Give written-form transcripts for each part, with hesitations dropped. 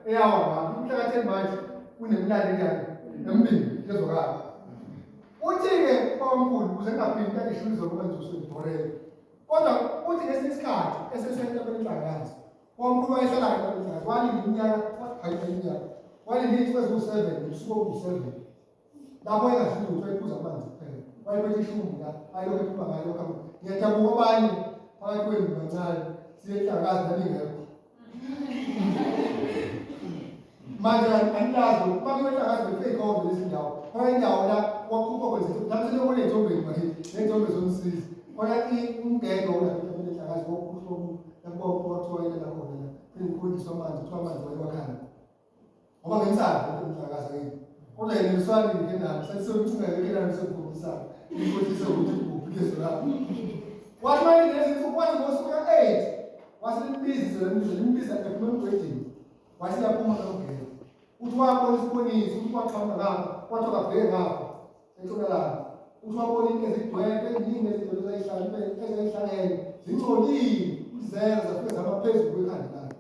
Eyawa ngakho umhla ka-10 March kunemilando enjani emibili lezwakala. Uthi-ke babamkhulu ukuze ngingaphindi into angisho izolo kwenza usuyibhorela. Kodwa uthi ngesinye isikhathi esesentabeni inhlangakazi wamkhulu wayehlala entabeni inhlangakazi walinda iminyaka hayi iminyaka walinda iy'nsuku eziwu-seven nobusuku obuwu-seven lapho engadli lutho wayephuza amanzi kuphela wayephethe ishumbu la ayilokhu ephuma ngayo lokhu ngiyadabuka abanye phakathi kwenu bancane siye enhlangakazi nalingekho manje anilazi uma kuyohlakazi befike ikhombe lezi ndawo khona indawo la wakhupha kwenze lapho selobona ey'thombeni bakithi ney'thombe zomsizi khona umgede olapha entabeni enhlakazi wokuhlobu lapho kwakuthiwa yena khona la phinde kukhondiswa amanzi kuthiwa amanzi wayewakhanda ngoba ngemsana umhlakazi yini kodwa yena luswani ngenani sesiyomcinga ngenani sokukhombisana ikhohlise ukuthi kuphi kezo lapho wathi manje lezi nsuku wathi ngosuku ka-8 waselimbiza izwe lembiza limbiza ephuma emgwedini wathi yaphuma nokungena uthi wabona isiboniso uthi kwaqhamuka ngapha kwathiwa kabheke ngapha entshonalanga uthi wabona into ezigcwele eziningi ezigcwele ezayihlangene zingcolile uthi zeza zafike zama phezu kwekhanda lakhe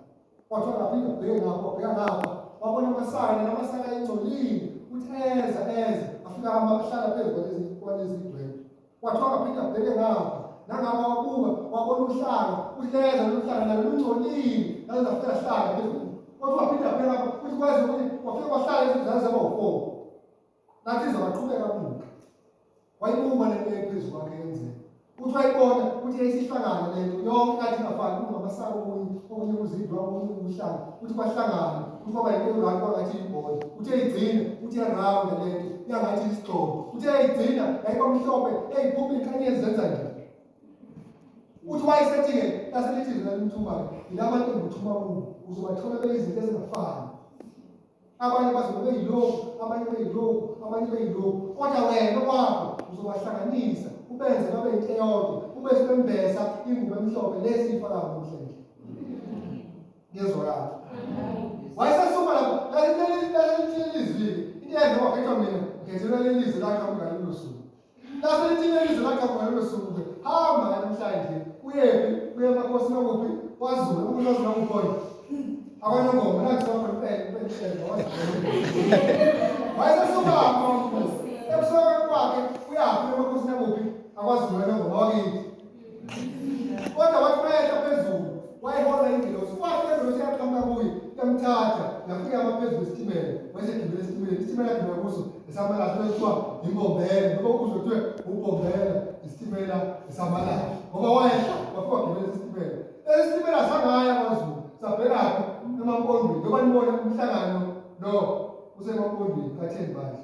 Kwathiwa kaphinde abheke ngapha, wabheka ngapha, wabona amasaka, namasaka ayengcolile, uthi eza eza, afika ahlala phezu kwalezi kwalezi dwebe. Kwathiwa kaphinde abheke ngapha, nangapha wabuka, wabona uhlanga, uthi leza lolu hlanga nalo lungcolile, nazo zafika hlala phezu. Kwathiwa waphinde abheke ngapha, uthi kwaze ukuthi wafika kwahlala izinto zaba u-four. Nathi izobaqhubeka buka. Wayibuka le nto eyayiphezu kwakhe yenzeka. Uthi wayibona ukuthi yayisihlangana le nto yonke kade ingafani kungamasaka okunye okunye kuzidwa okunye kuhlanga. Uthi kwahlangana uthi kwaba yinto eround kwangathi ibhola. Uthi eyigcina uthi yaround le nto yangathi isigxobo. Uthi eyigcina yayiba mhlophe eyiphuma inkanyezi zenza nje. Uthi wayesethi-ke laselithi izwi lalimthuma-ke yilabantu engikuthuma kubo uzobathola beyizinto ezingafani. Abanye bazobe beyilokhu, abanye beyilokhu, abanye beyilokhu. Kodwa wena okwakho uzobahlanganisa, ubenze babe into eyodwa, ube sebembesa ingubo emhlophe lesi ifakayo namhlanje. Ngiyezwakala. Wayesesuka lapho, leli lizwi, into eyenza kwakhethwa mina, ngikhethelwa leli lizwi laqhamuka ngalolo suku. Lase lithini ilizwi laqhamuka ngalolo suku-ke, hamba namhlanje, uyephi, uye emakhosini akuphi, kwaZulu, ukuthi kwaZulu akukhona. Akwanongoma, nathi kwakho impela, impela, impela, kwaZulu. Wayesesuka mamkhulu, ekusuka kwakhe, uyaphi emakhosini akuphi, akwaZulu, anongoma wakithi. Kodwa wathi mayehla phezulu, wayehola ingelosi. Kwathi ingelosi yaqhamuka kuye, yamthatha, yafika yama phezu kwesitimela, wayesegibele esitimeleni. Isitimela agibela kuso esamalahle kuthiwa imbombela, noma ukuzwe kuthiwe ubhombela, isitimela esamalahle. Ngoba wayehla wafika wagibela isitimela. Lesi sitimela sangaya kwaZulu, sabhekaphi emaMpondweni. Njengoba nibona umhlangano lo usemaMpondweni kaThembi Bandla.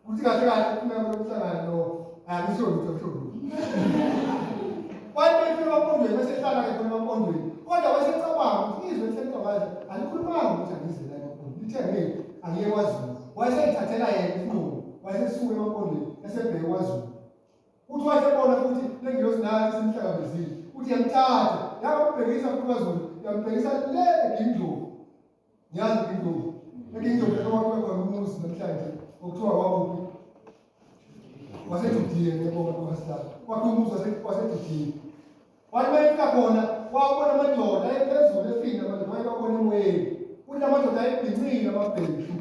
Kuthi kahle kahle kufuneka umhlangano angisho lutho kusho lutho. Wathi efika emampondweni bese ehlala ke khona emampondweni. Kodwa wayesecabanga ukuthi izwe elisentokazi alikhulumanga ukuthi angize la emampondweni. Lithe ngeke angiye kwaZulu. Wayeseyithathela yena isinqumo. Wayesesuka emampondweni esebheke kwaZulu. Uthi wayesebona futhi le ngilosi nathi simhlangabezile. Uthi yamthatha yambhekisa futhi kwaZulu yambhekisa le eGindlovu. Ngiyazi iNdlovu. ENdlovu lapho kwakhiwe khona umuzi namhlanje okuthiwa wakuphi? WaseJudiya ngiyabonga kwasihlala. Kwakhiwe umuzi waseJudiya. Wathi uma efika khona wabona amadoda ayephezulu efile amadoda wayebabona emoyeni. Uthi amadoda ayebhincile amabheshu.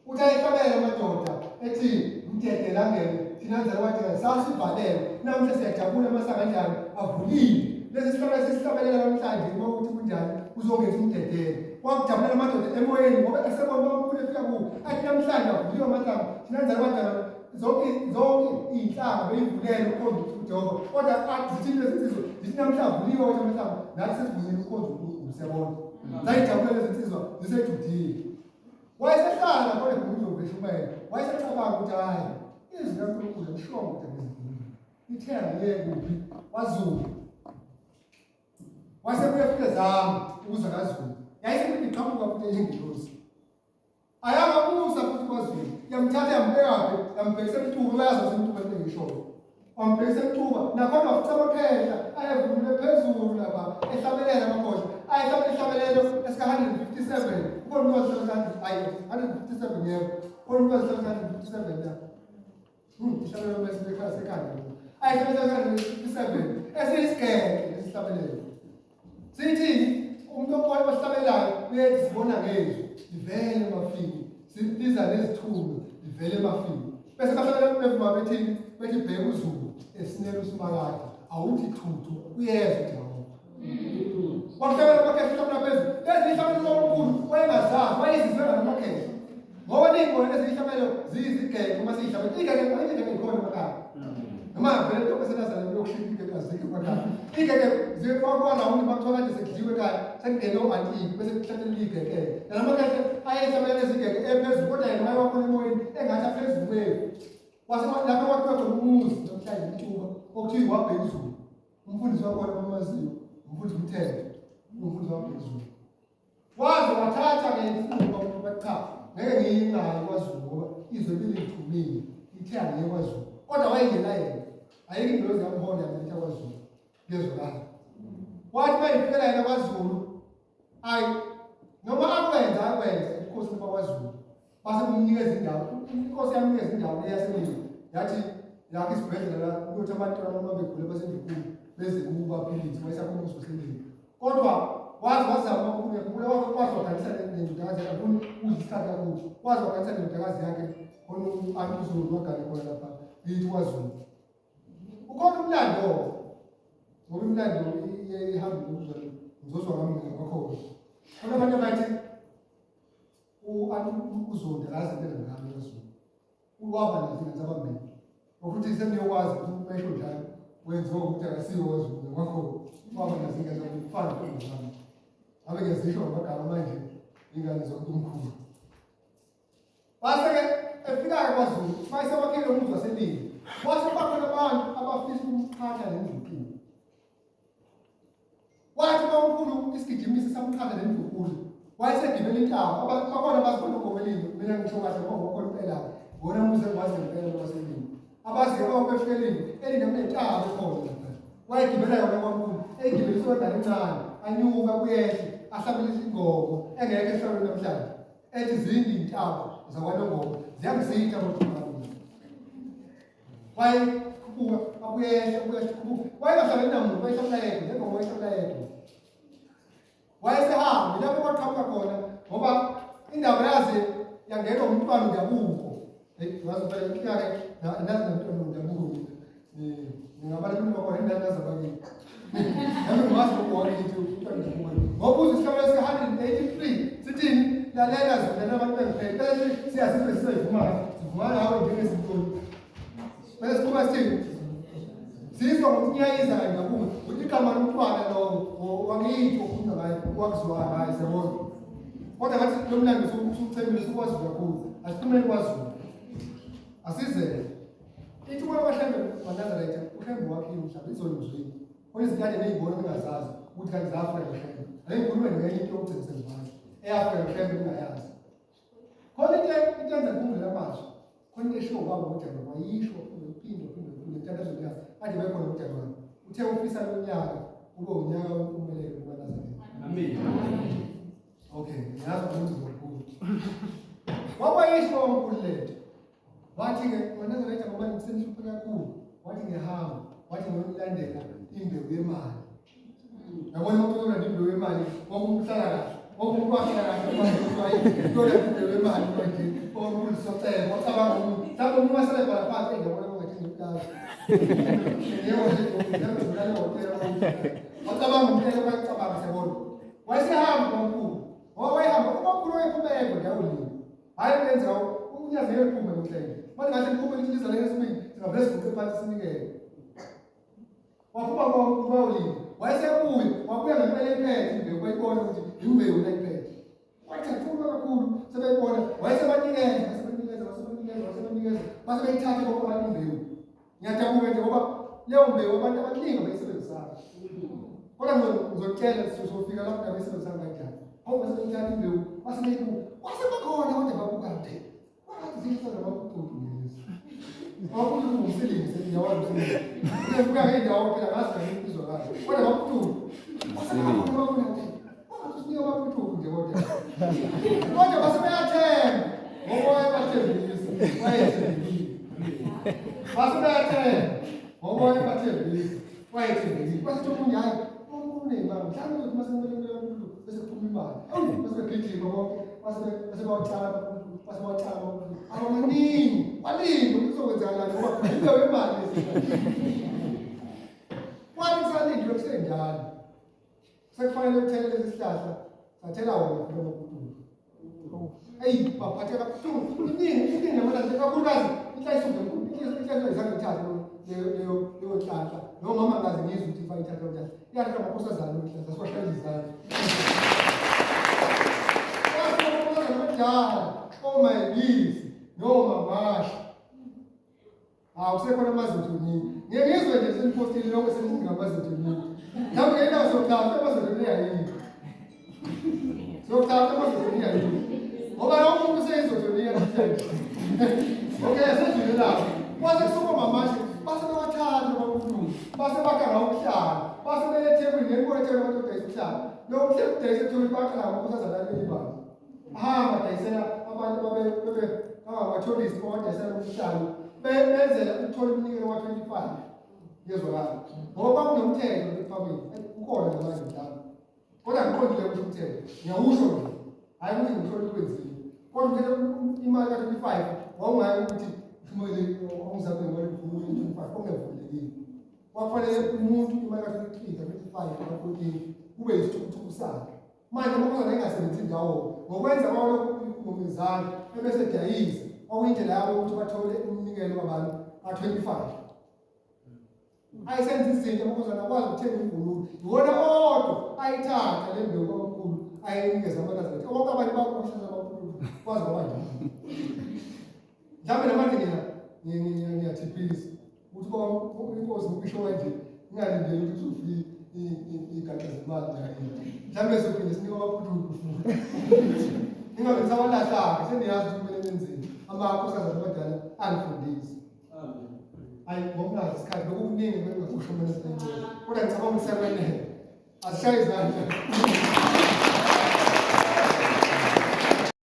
Uthi ayehlabela amadoda ethi mdedela angene thina nzalo wadinga sasivalelwe namuhla siyajabula amasanga anjani avulile lesi sihloko esisihlabelela namhlanje uma ukuthi kunjani uzongenza umdedelo wakujabulela amadoda emoyeni ngoba esebona ubakhulu efika kuwo athi namhlanje avuliwe amasango thina nzalo wadinga zonke zonke iy'nhlanga beyivulele ukhonza uJehova kodwa athi zithini lezi nsizwa zithi namhla avuliwe wathi amasango nathi sesivunyelwe ukhonza uNkulunkulu siyabona zayijabulela lezi nsizwa zisejudiya Wayesehlala lapho eGungundlovu eshumayela. Wayesecabanga ukuthi hhayi, izwi likaNkulunkulu lisho ukuthi ngizivumile. Lithe angiye kuphi? KwaZulu. Wasebuye futhi ezama ukuza kaZulu. Yayisiphinde iqhamuka futhi enye ingelosi. Ayangabusa futhi kwaZulu. Yamthatha yambekaphi? Yambhekisa eMtuba, uyazi waseMtuba into engishoyo. Wambhekisa eMtuba, nakhona wafica amakhehla ayevunule phezulu lapha ehlabelela amakhosi. Ayehlabela ihlabelelo esika-157. Ukhona umuntu wazihlabela hayi 157 yebo. Ukhona umuntu wazihlabela 157 la. Ihlabelelo bese sekhanda. Ayehlabela 157 esiyisigege lesihlabelelo. Sithini? Umuntu ohlabelayo uyethi sibona ngezwi livele emafini, liza nezithunywa livele emafini. Bese bahlabela bevuma bethini? Bethi bheka uZulu esinela uSimakade, awuthi thuthu uyezwa uJehova. Wahlabela amakhehla uhlabela phezulu. Lezi ihlabelo omkhulu wayengazazi, wayezizwela namakhehla. Ngoba niyibona lezi ihlabelo ziyizigenge uma siyihlabela. Igenge igenge ikhona emakhaya. Noma vele into esenazana yokushintsha igenge azikho emakhaya. Igenge zifakwa la umuntu bakuthola kade sekudliwe ekhaya, sekungene o-anti bese kuhlatshelwa igenge. Nalamakhehla ayehlabela lezi genge ephezulu kodwa yena wayewabona emoyeni engathi aphezulu kwefu. Wase lapho kwakhiwa khona umuzi namhlanje umtuba okuthiwa wabheka izulu. Umfundisi wakhona bamaziyo, umfundisi umthetho, umfundisi wabheka izulu. Waze wathatha ke isinqumo ukuba cha ngeke ngiyingayi kwaZulu ngoba izwe bilithumile ithe angiye kwaZulu kodwa wayengena yena ayikho ingelozi yamhola yamletha kwaZulu kuyezwakala wathi mayifikela yena kwaZulu ayi noma akwenza akwenza ebukhosini bakwaZulu base kumnikeza indawo inkosi yamnikeza indawo le yaseningi yathi yakhe isibhedlela la ukuthi abantu uma begula basendlunkulu beze kubo baphilise wayesakho umuzi waseningi kodwa waze wazama ukuyekubula waze waganisa nendodakazi yakhe afuna udla isikhathi kakhulu waze waganisa nendodakazi yakhe khona u-anti uzulu wagane khona lapha kithi kwazulu ukhona umlando ngoba imilando ihambe ngokuzwa ngizozwa ngami mina kwakhona khona abantu abathi uzonda akaze impela ngami kaZulu waba nezingane zabambili ukuthi seniyokwazi ukuthi umesho njalo wenziwa ukuthi akasiwo kwaZulu ngakho waba nezingane zabambili kufana ntombazane ngabe ngiyazisho ngamagama manje ingane zonke umkhulu wase-ke efika-ke kwaZulu mayesewakhile umuzi waselini wase bakhona abantu abafisa ukumqhatha nendlunkulu Wathi uma umkhulu isigijimisi samqhatha nendlunkulu wayesegibela intaba bakhona abazibona ogomelini mina ngisho kahle ngoba ngokhona impela ngona muze ngwazi ngempela lwaselini abaziyo abawubefikelini elinde kunentaba ekhona lapha wayegibela yona kwamkhulu eyigibela isodala encane anyuka kuyehle ahlabele ingoma engekho ehlabeni namhlanje ethi zinde iy'ntaba zakwanongoma ziyangizitha kodwa wayekhuphuka abuyehla abuyehla khuphuka wayengahlangani namuntu wayehlala yedwa njengoba wayehlala yedwa wayesehambe lapho kwaqhamuka khona ngoba indaba yaze yangena umntwana undabuko ngazi phela inkinga-ke nazi nomntwana undabuko mina ngingabaleka bakhona indawo nazabakini nami ngimazi ngokuwakithi umntwana undabuko ngoba uze isihloko esi-183 sithini lalela zona abantu bengiphethe bese siyazizwe sizoyivumayo sivuma nawe njengezintoni bese siphuma sithini sizwa ngokunyayiza kanye nakuwe ukuthi igama lomntwana lowo wakithi okhulunywa ngaye wakuzwa ngaye siyabona kodwa ngathi lo mlando usuchemile usukwazi kakhulu asiphumeni kwaZulu asizele ithi ubona kwaHlembe waNazaretha uHlembe wakhiwe umhlaba izolo ngizwile khona izinto kade neyibona ningazazi ukuthi kanti zafika noHlembe ake ngikhulume ngenye into yokugcina sengivazi eyafika noHlembe ningayazi khona into into enza ngikhumbule amazwi khona into eshiwo ubaba ngoJanuwari wayisho uphinde uphinde uphinde emthandazweni yakhe kade bekhona ngoJanuwari uthe ufisa lo nyaka ube unyaka wempumelelo kukaNazaretha amen okay ngiyazi ukuthi uzokhulu wakwayisho omkhulu lento wathi-ke maNazaretha ngoba ngisenhluphe kakhulu wathi ngiyahamba wathi ngiyonilandela imbewu yemali yabona umuntu oyolanda imbewu yemali wonke umuntu uhlala kahle wonke umuntu wahlala kahle uyolanda imbewu yemali manje omkhulu socela wacabanga umuntu mhlawumbe umuntu wasele bhala phansi engiyabona kungathi ngikulazi wacabanga umthetho wacabanga siyabona wayesehamba ubamkhulu ngoba wayehamba ubamkhulu wayephuma yedwa ndawolini hhayi kwenza unyazi ngeke liphume namhlanje manje ngahle liphume lithi liza lesibili singavele siguqe phansi sinikele waphuma kwawulini wayesebuya wabuya ngempela iphethe imbewu bayibona ukuthi imbewu la iphethe wajabula kakhulu sebeyibona wayesebanikeza wasebanikeza wasebanikeza wasebanikeza base beyithathe bonke abantu imbewu ngiyadabuka nje ngoba leyo mbewu abantu abaningi abayisebenzisayo kodwa ngizokutshela sizofika lapho abayisebenzisanga kanjani awu base beyithatha imbewu base beyibuka kwase bakhona kodwa babuka nje Kwangathi zihla namapututu lezi. Amapututu ngumsebenzi ngiyawazi umsebenzi. Kubuka ngendawo phela ngazi kahle ibizwa kahle. Kodwa amapututu. Kwangathi usinika amapututu nje kodwa. Kodwa base beyathemba. Ngoba wayebathembisa. Wayethembekile. Base beyathemba. Ngoba wayebathembisa. Wayethembekile. Kwase omunye hayi uNkulunkulu unemali. Mhlawumbe uzothi uma sekumele Bese kuphuma imali. Awu bese begijima bonke base base bawatshala abantu base bawatshala abantu. Abamaningi balinde ukuthi kuzokwenzakalani ngoba imbewu yemali Kwathi kusalindiwe kusenjalo. Sekufanele kuthele lesi sihlahla sathela wona phela amaputulo. Eyi baphatheka kabuhlungu. Iningi iningi namanje kakhulukazi inhlayisuke enkulu. Inhlayisuke izange ithathe leyo leyo leyo nhlanhla. Noma ngaze ngizwe ukuthi bayithatha kanjani. Iyathatha amakhosazana inhlanhla siwashayela izandla. Amakhosazana amadala omayibisi noma masha. Hawu kusekhona amazinto nini. Ngeke ngizwe nje senipostile lokho senithi ngamazinto nini. Mhlawumbe ngeke naso cha amazinto nini ayikho. Sokuqala amazinto nini ayikho. Ngoba lo muntu useyizinto nini namhlanje. Okay, sedlule lapho. Kwase kusuka mamashe base bewathatha abakhulu. Base bakha ngawuhlala. Base beye eThekwini ngeke eThekwini abantu badayisa uhlala. Lo mhleli udayisa eThekwini baqala ngokusaza leli bandla. Hamba dayisela abantu babe bebe bangamatholisi bawadayisela umhlalo benzela ukuthola umnikelo wa-25 yezwakala ngoba kwakunomthetho ekufakweni ukhona namanje mhlawumbe kodwa ngiqondile ukuthi umthetho ngiyawusho nje hhayi ukuthi ngisho ukuthi kwenziwe kodwa umthetho imali ka-25 wawungayi ukuthi ushumele ongizame ngemali mkhulu i-25 okungavulekile kwakufanele umuntu imali ka-23 ka-25 ka-14 kube yisithukuthuku sakhe Manje amakhosana engasebenzi ndawo ngokwenza kwawo lokhu ngomizana ebese edayisa okuyindlela yabo ukuthi bathole umnikelo wabantu ka-25 ayisenza izinto amakhosana akwazi ukuthenga ingulube iwona odwa ayithatha le mbewu kwamkhulu ayinikeza amanazaretha okonke abanye bakusha abakhulu kwazi kwaba njalo mhlawumbe namanje ngiyathiphisa ukuthi baba inkosi ukusho kanje ngingalindeli ukuthi kuzofika iy'gaxa zemali njengayini mhlawumbe sophinde sinike amaphuthuku futhi ningabe nisawalahlake seniyazi ukuthi kumele nenzeni amakhosikazi amadala angifundise hayi ngokungazi isikhathi bekukuningi bengingakusho mina kodwa ngicabanga ukuthi sekwenele asishaye izandla.